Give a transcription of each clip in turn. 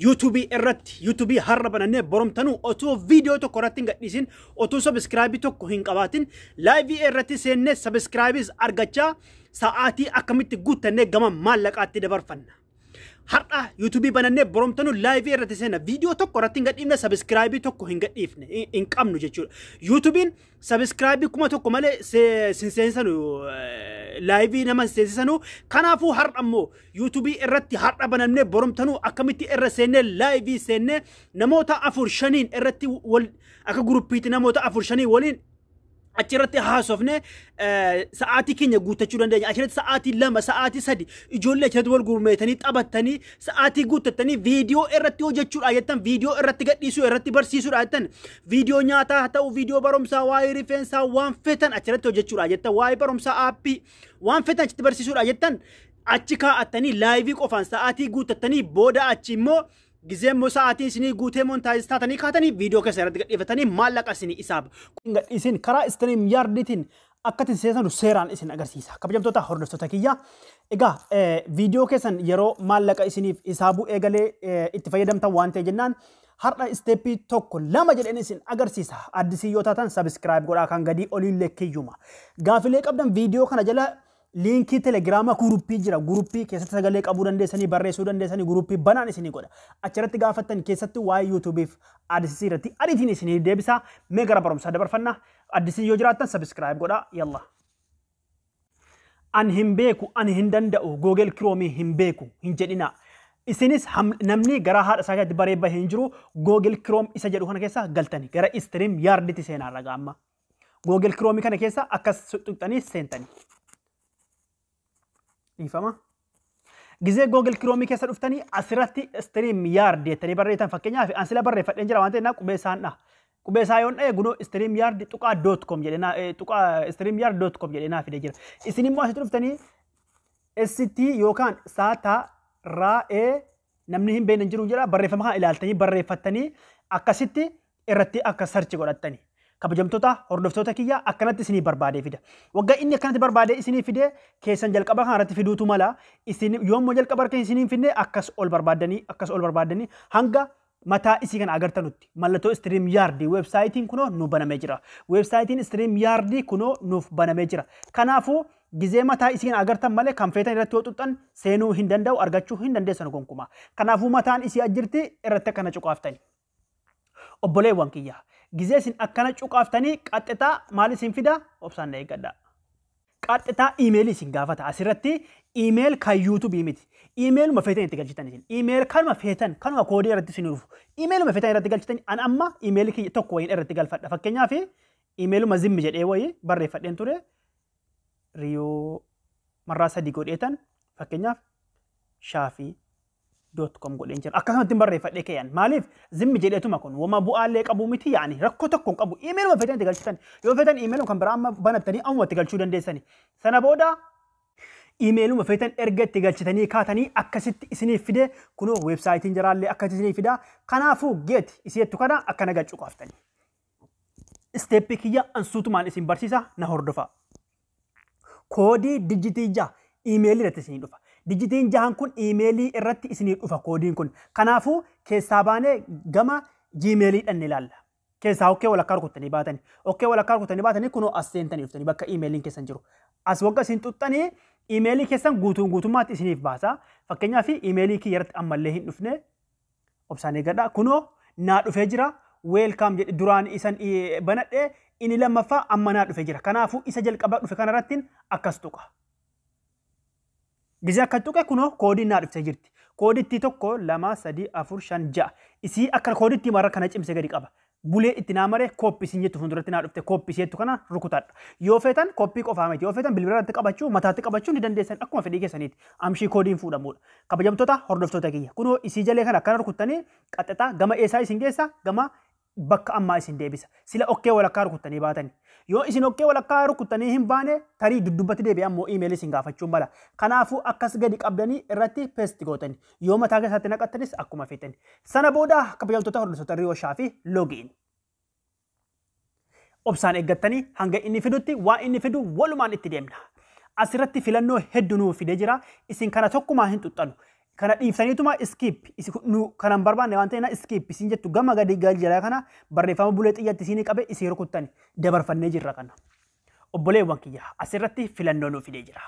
YouTubeii irratti, YouTubeii har'a banannee boromtanuu otoo viidiyoo tokko irratti hin gadhiisin, otoo subscribeii tokko hin qabaatin, liveii irratti seennee subscribeis argachaa sa'aatii akkamitti guuttannee gama maallaqaatti dabarfanna? Har'a YouTubeii banannee boromtanuu liveii irratti seenna, viidiyoo tokko irratti hin gadhiifne, subscribeii tokko hin gadhiifne, hin qabnu jechuudha. YouTubeiin subscribeii 1000 malee sin seensanu, liveii nama seensisanu. Kanaafuu har'a immoo YouTubeii irratti har'a banannee boromtanuu akkamitti irra seennee, liveii seennee, namoota afur shaniin irratti wal akka groupiitti namoota afur shanii waliin achirratti haasofne sa'aatii keenya guuttachuu dandeenya? Achirratti sa'aatii 2, sa'aatii 3 ijoollee achirratti wal gurmeetanii taphattanii sa'aatii guuttattanii, viidiyoo irratti hojjechuudha jettan, viidiyoo irratti gadhiisuu, irratti barsiisuudha jettan, viidiyoo nyaataa haa ta'u, viidiyoo barumsaa, waa'ee rifeensaa, waan feetan achirratti hojjechuudha jettan, waa'ee barumsaa, appii, waan feetan achitti barsiisuudha jettan, achi kaa'attanii liveii qofaan sa'aatii guuttattanii, booda achi immoo gizee immoo sa'aatiin isinii guutee monetize taatanii kaatanii viidiyoo keessa irratti gadhiifatanii maallaqa isinii isaaba. Isin karaa StreamYardiitiin akka itti seensanu seeraan isin agarsiisa. Kabajamtoota hordoftoota kiyya. Egaa viidiyoo keessan yeroo maallaqa isiniif hisaabuu eegalee itti fayyadamtan waan ta'e jennaan, har'a stepii tokko lama jedheen isin agarsiisa. Addisii yoo taatan subscribe godhaa, kan gadii oliillee kiyyuma. Gaafilee qabdan viidiyoo kana jala linkii Telegrama groupii jira. Groupii keessatti sagalee qabuu dandeessanii, barreessuu dandeessanii, groupii banaan isinii godha. Achirratti gaafattan, keessatti waa'ee YouTubeiif addisii irratti ariitiin isinii deebisa. Mee gara barumsaa dabarfanna. Addisii yoo jiraattan subscribe godhaa. Yalla. An hin beeku, ani hin danda'u, Google Chrome hin beeku hin jedhina. Isinis namni gara haadha isaa keessatti baree bahee hin jiru. Google Chrome isa jedhu kana keessa galtanii gara StreamYarditti seenaa ragaa amma. Google Chrome kana keessa akkas tuqxanii seentanii. Dhiifama. Gizee Google Chrome keessa dhuftanii asirratti StreamYard jettanii barreessan, fakkeenyaaf an sila barreeffadheen jira waan ta'eef qubee isaan dha. Qubee isaa yoon dha'e gunoo StreamYard tuqaa .com jedhee naa tuqaa StreamYard.com jedhee naa fidee jira. Isin immoo asitti dhuftanii ST yookaan saataa raa'ee namni hin beekne hin jiru jedha, barreeffama kana ilaaltanii barreeffattanii akkasitti irratti akka search godhattanii. Kabajamtoota hordoftoota kiyya, akkanatti isinii barbaadee fida. Waggaa inni akkanatti barbaadee isinii fide, keessan jalqaba kana irratti fiduutu mala. Isin yoommoo jalqaba harka isinii hin fidne, akkas ol barbaaddanii, akkas ol barbaaddanii hanga mataa isii kana agartanutti mallattoo StreamYardii websiteiin kunoo nu banamee jira. Websiteiin StreamYardii kunoo nuuf banamee jira. Kanaafuu gizee mataa isii kana agartan malee kan feetan irratti yoo xuxxan seenuu hin danda'u, argachuu hin dandeessan gonkumaa. Kanaafuu mataan isii ajjirti, irratti akkana cuqaaftani. Obboleewwan kiyya. Gizee isin akkana cuqaaftanii qaxxitaa maal isin fida? Obsaan na eeggadha. Qaxxitaa emailii isin gaafata. Asirratti email kan YouTubeii miti. Emailuma feetan itti galchitan isin. Email kanuma feetan, kanuma koodii irratti isin dhufu. Emailuma feetan irratti galchitan. An amma emailii kiyya tokko wayiin irratti galfadha. Fakkeenyaaf emailuma zimmi jedhee wayii barreeffadheen ture. Riyoo marraa sadii godheetan fakkeenyaaf shaafii.com godheen jira. Akkasumatti barreeffadhee keeyyan. Maaliif zimmi jedheetuma kun wama bu'aallee qabu miti, yaani rakkoo tokko hin qabu. Emailuma feetan itti galchitan. Yoo feetan emailuma kan biraa amma banattanii ammuma itti galchuu dandeessani. Sana booda emailuma feetan erga itti galchitanii kaatanii akkasitti isiniif fide, kunoo websiteiin jiraallee akkasitti isiniif fida. Kanaafuu get isiettu kana akkana galchuu qaaftanii. Stepii kiyya ansuutumaan isin barsiisa, na hordofa. Koodii digitii 6 emailii irratti isinii dhufa. Digitiin jahan kun emailii irratti isinii dhufa koodiin kun. Kanaafuu keessaa baanee gama Gmailii dhanne ilaalla. Keessaa okay walakkaa rukuttanii baatanii. Okay walakkaa rukuttanii baatanii kunoo as seentanii dhuftanii bakka emailiin keessan jiru. As wagga isin xuxxanii emailii keessan guutuun guutummaatti isiniif baasa. Fakkeenyaaf emailii kiyya irratti ammallee hin dhufne, obsaan eeggadha. Kunoo naa dhufee jira. Welcome jedhe, duraan isan banadhe inni lammaffaa amma naa dhufee jira. Kanaafuu isa jalqaba dhufe kanarratti akkas tuqa. Gizee akka tuqe kunoo koodiin naa dhuftee jirti. Koodittii tokko, lama, sadii, afur, shan, ja'a. Isii akka koodittii marra kana cimsee gadi qaba. Bulee itti naa maree copy isin jettu fuulduratti naa dhufte, copy jettu kana rukutadha. Yoo feetan copy qofaa miti. Yoo feetan bilbila irratti qabachuu, mataatti qabachuu ni dandeessan, akkuma fedhii keessaniiti. Amshii koodiin fuudhamudha. Kabajamtoota hordoftoota kiyya. Kunoo isii jalee kana akkana rukuttanii qaxxataa gama eessaa isin geessa? Gama bakka ammaa isin deebisa. Sila okay walakkaa rukuttanii baatani. Yoo isin okay walakkaa rukuttanii hin baane, tarii duddubbatti deebi'ee ammoo emailii isin gaafachuu mala. Kanaafuu akkas gadi qabdanii irratti paste gootani. Yoo mataa keessatti naqattanis akkuma feetani. Sana booda, kabajamtoota hordoftoota Riyoo Shaafii, login. Obsaan eeggattanii hanga inni fidutti waa inni fidu walumaan itti deemna. Asirratti filannoo hedduu nuu fidee jira. Isin kana tokkumaa hin xuxxanu. Kana dhiiftaniituma skip nu kanan barbaanne waan ta'eef skip isin jettu gama gadi jalaa kana barreeffama bulee xiyyatti isinii qabe isii rukuttani dabarfannee jirra kana. Obboleewwan kiyya, asirratti filannoo nuu fidee jira.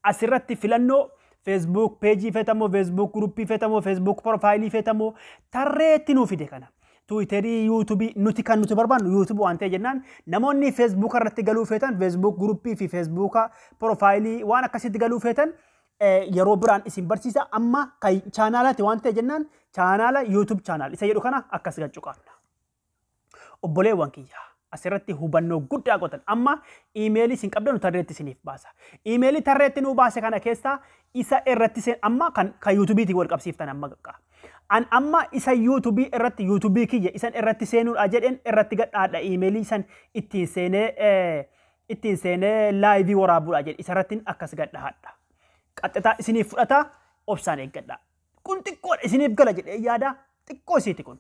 Asirratti filannoo Facebook page feetamoo, Facebook group feetamoo, Facebook profile feetamoo tarreetti nuu fide kana. Tiwiiterii, yuutuubii, nuti kan nuti barbaannu yuutuubii waan ta'e jennaan namoonni Facebook irratti galuu feetan, Facebook group fi Facebook profile waan akkasitti galuu feetan yeroo biraan isin barsiisa. Amma kan chaanaalaati waan ta'e jennaan chaanaala YouTube channel isa jedhu kana akkas gachuu qabna. Obboleewwan kiyya, asirratti hubannoo guddaa gootan. Amma iimeelii isin qabdan tarreetti isiniif baasa. Iimeelii tarreetti nuu baase kana keessaa isa irratti amma kan yuutuubiitiin wal qabsiiftan amma qaqqaa. An amma isa yuutuubii irratti yuutuubii kiyya isan irratti seenuudha jedheen irratti gadhaadha, iimeelii isan ittiin seenee live waraabuudha jedhe isarratti akkas gadhaadha. Qaxxitaa isiniif fudhata, obsaan eeggadha. Kun xiqqoodha, isiniif gala jedhee yaada, xiqqoo isiiti kun.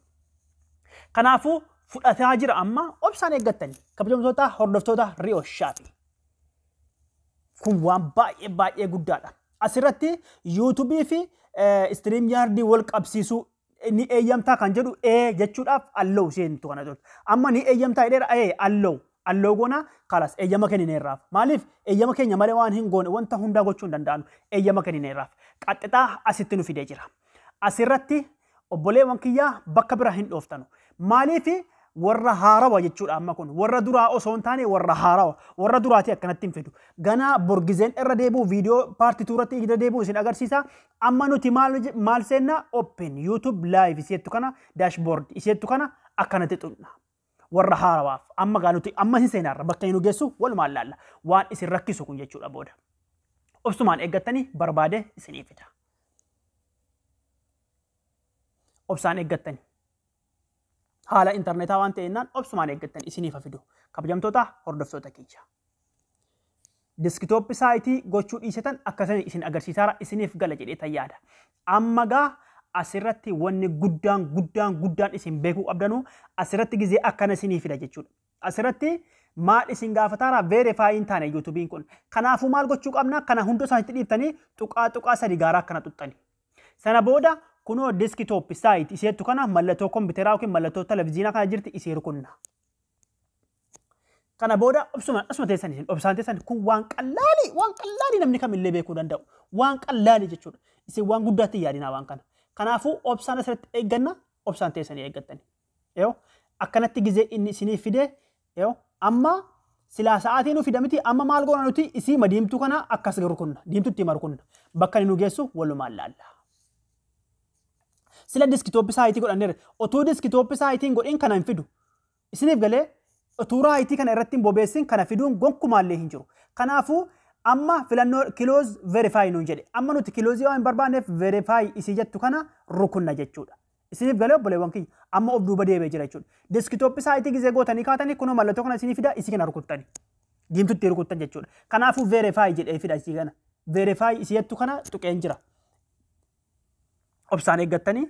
Kanaafuu fudhataa jira, amma obsaan eeggattani, kabajamtoota hordoftoota Riyoo Shaafi. Kun waan baay'ee baay'ee guddaadha. Asirratti yuutuubii fi StreamYard wal qabsiisuu ni eeyyamtaa kan jedhu ee jechuudhaaf allow seentu kana toltu. Amma ni eeyyamtaa jedheera, ee allow. Allow goona, kalas, eeyyama kennineerraaf. Maaliif? Eeyyama keenya malee waan hin goone wanta hundaa gochuu hin danda'anu, eeyyama kennineerraaf. Qaxxixaa asitti nu fidee jira. Asirratti obboleewwan kiyyaa, bakka bira hin dhooftanu. Maaliif? Warra haarawa jechuudha amma kun. Warra duraa osoo hin taane warra haarawa. Warra duraatii akkanatti hin fidu. Ganaa borgizeen irra deebi'u viidiyoo part two irratti irra deebi'u isin agarsiisa. Amma nuti maal maal seenna? Open YouTube live iseettu kana, dashboard iseettu kana akkanatti xunna. Warra haarawaaf amma gaa nuti amma hin seenaarra bakka inni nu geessu walumaan laalla. Waan isin rakkisu kun jechuudha booda. Obsumaan eeggattanii barbaade isinii fida. Obsaan eeggattanii. Haala intarneetaa waan ta'ennaan obsumaan eeggattan isiniif fidu. Kabajamtoota hordoftoota kiyya. Desktop site gochuu dhiisatan akkasanii isin agarsiisaara, isiniif gala jedhee tayyaada. Amma gaa asirratti wanni guddaan guddaan guddaan isin beekuu qabdanu asirratti gizee akkana isinii fida jechuudha. Asirratti maal isin gaafataara? Verify hin taane yuutuubiin kun. Kanaafuu maal gochuu qabna? Kana hunda isaanitti dhiiftanii tuqaa tuqaa sadi gaaraa akkana xuxxani. Sana booda kunoo desktop site iseettu kana, mallattoo kompiitaraa yookiin mallattoo televizyiinaa kana jirti, isee rukunna. Kana booda obsuma asuma teessan, isin obsaan teessan. Kun waan qallaalii, waan qallaalii namni kamillee beekuu danda'u, waan qallaalii jechuudha. Isin waan guddaatti yaadinaa waan kana. Kanaafuu obsaan asirratti eegganna, obsaan teessanii eeggattani. Yoo akkanatti gizee inni isiniif fide, yoo amma silaa sa'aatii nu fida miti, amma maal goona nuti? Isii madiimtuu kana akkas rukunna, diimtutti marukunna, bakka inni nu geessu walumaan laalla. Sila desktop site godhanneerra, otuu desktop siteiin godhin kana hin fidu. Isiniif galee? Otuu right kana irratti hin bobeessin kana fiduun gonkumaallee hin jiru. Kanaafuu amma filannoo close verify nuun jedhe. Amma nuti close waan hin barbaanneef verify isii jettu kana rukunna jechuudha. Isiniif galee, obboleewwan kiyya? Amma of duuba deebi'ee jira jechuudha. Desktop site gizee gootanii kaatanii kunoo mallattoo kana isinii fida, isii kana rukuttani. Diimtutti rukuttan jechuudha. Kanaafuu verify jedhee fida isii kana. Verify isii jettu kana tuqeen jira. Obsaan eeggattanii.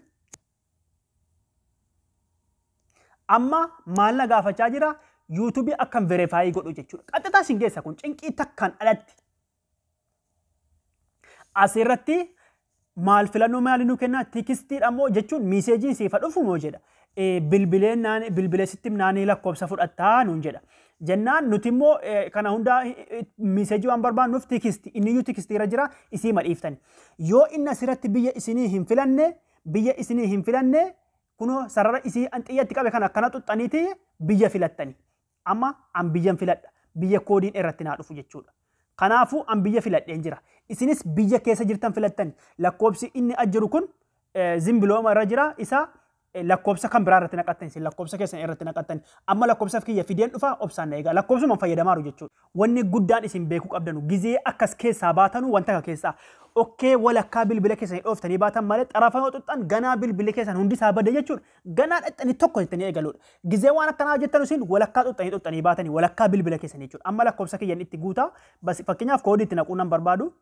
Amma maal na gaafachaa jira? Yuutuubii akkam verify godhu jechuudha. Qaxxitaa isin geessa kun cinqii takkaan alatti. Asirratti maal filannoo maali nu kenna? Textiidha moo jechuun messageiin siifa dhufu moo jedha. Bilbileen naan bilbilee sitti naanii lakkoofsa fudhattaa nuun jedha. Jennaan nuti immoo kana hundaa message waan barbaannuuf text, inni iyyuu text irra jira, isii madhiiftani. Yoo inni asirratti biyya isinii hin filanne, biyya isinii hin filanne, kunoo sarara isii an xiyyatti qabe kana akkana xuxxaniiti biyya filattani. Amma an biyyan filadha. Biyya koodiin irratti naa dhufu jechuudha. Kanaafuu an biyya filadheen jira. Isinis biyya keessa jirtan filattani. Lakkoobsi inni ajjiru kun zimbilooma irra jira, isa lakkoobsa kan biraa irratti naqattan, isin lakkoobsa keessan irratti naqattan. Amma lakkoobsa kiyya fideen dhufa, obsaan na egaa, lakkoobsuma fayyadamaaru jechuudha. Wanni guddaan isin beekuu qabdanu, gizee akkas keessaa baatanu wanta akka keessaa okkee walakkaa bilbila keessanii dhooftanii baatan malee xarafa yoo xuxxan ganaa bilbila keessan hundi isaa bade jechuudha. Ganaa dhaxxanii tokko jettanii eegaluudha. Gizee waan akkanaa hojjettan isin walakkaa xuxxanii xuxxanii baatanii walakkaa bilbila keessanii jechuudha. Amma lakkoobsa kiyyan itti guutaa, fakkeenyaaf koodii itti naquu nan barbaadu.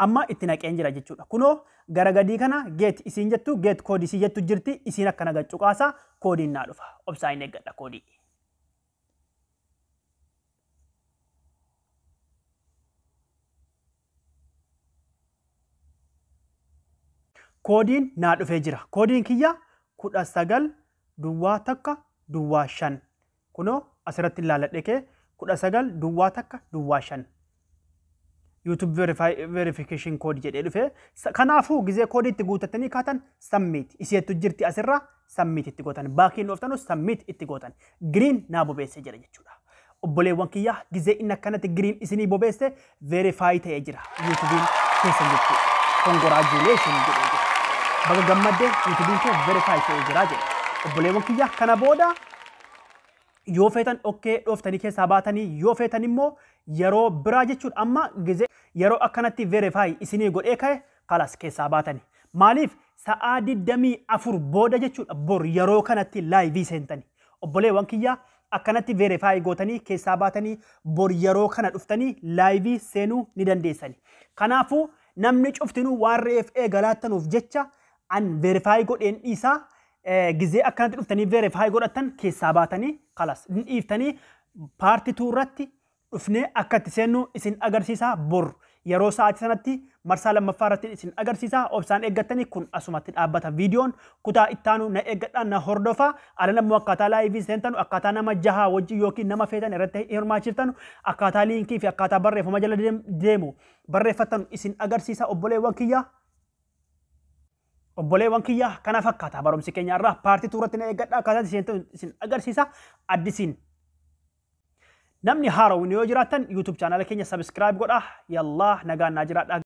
Amma itti naqeen jira jechuudha. Kunoo gara gadii kana get isiin jettu, get code isii jettu jirti, isiin akkana gaccu qaasaa, koodiin naa dhufa. Obsaa hin eeggadha koodii. Koodiin naa dhufee jira. Koodiin kiyya 19 0 1 0 5. Kunoo asirratti ilaaladhe kee 19 0 1 0 5. YouTube verification code jedhee dhufe. Kanaafuu gizee koodii itti guutatanii kaatan submit isiettu jirti, asirra submit itti gootan. Backiin dhooftanu submit itti gootan. Green naa bobeessee jira jechuudha. Obboleewwan kiyya, gizee inni akkanatti green isinii bobeesse verify ta'ee jira YouTubein keessan jechuudha. Congratulation jedhee jira. Baga gammaddee, YouTubein kee verify ta'ee jira jedha. Obboleewwan kiyya, kana booda yoo feetan okay dhooftanii keessaa baatanii, yoo feetan immoo yeroo biraa jechuudha. Amma gizee yeroo akkanatti verify isinii godhee ka'e kalas keessaa baatanii. Maaliif? Sa'aa 24 booda jechuudha, bor yeroo kanatti live seentanii. Obboleewwan kiyya, akkanatti verify gootanii keessaa baatanii bor yeroo kana dhuftanii live seenuu ni dandeessani. Kanaafuu namni cuftinuu waan re'eef eegalaattanuuf jecha an verify godheen dhiisaa. Gizee akkanatti dhuftanii verify godhattan keessaa baatanii kalas ni dhiiftanii. Part 2 irratti dhufnee akka itti seennu isin agarsiisaa. Bor yeroo sa'aatii sanatti marsaa lammaffaa irratti isin agarsiisaa, obsaan eeggattanii. Kun asumatti dhaabbata viidiyoon. Kutaa ittaanu na eeggadhaa, na hordofaa. Ala nammoo akkaataa live seentanu, akkaataa nama jahaa wajjin yookiin nama feetan irratti hirmaachiftanu, akkaataa liinkii fi akkaataa barreeffama jala deemu barreeffattanu isin agarsiisa. Obboleewwan kiyya, Obboleewwan kiyya, kana fakkaata barumsi keenya irraa. Part 2 irratti na eeggadhaa, akkaataa isin isin agarsiisa addisiin. Namni haarawwan yoo jiraattan YouTube chaanala keenya subscribe godhaa. Yallaa, nagaan naa jiraadhaa.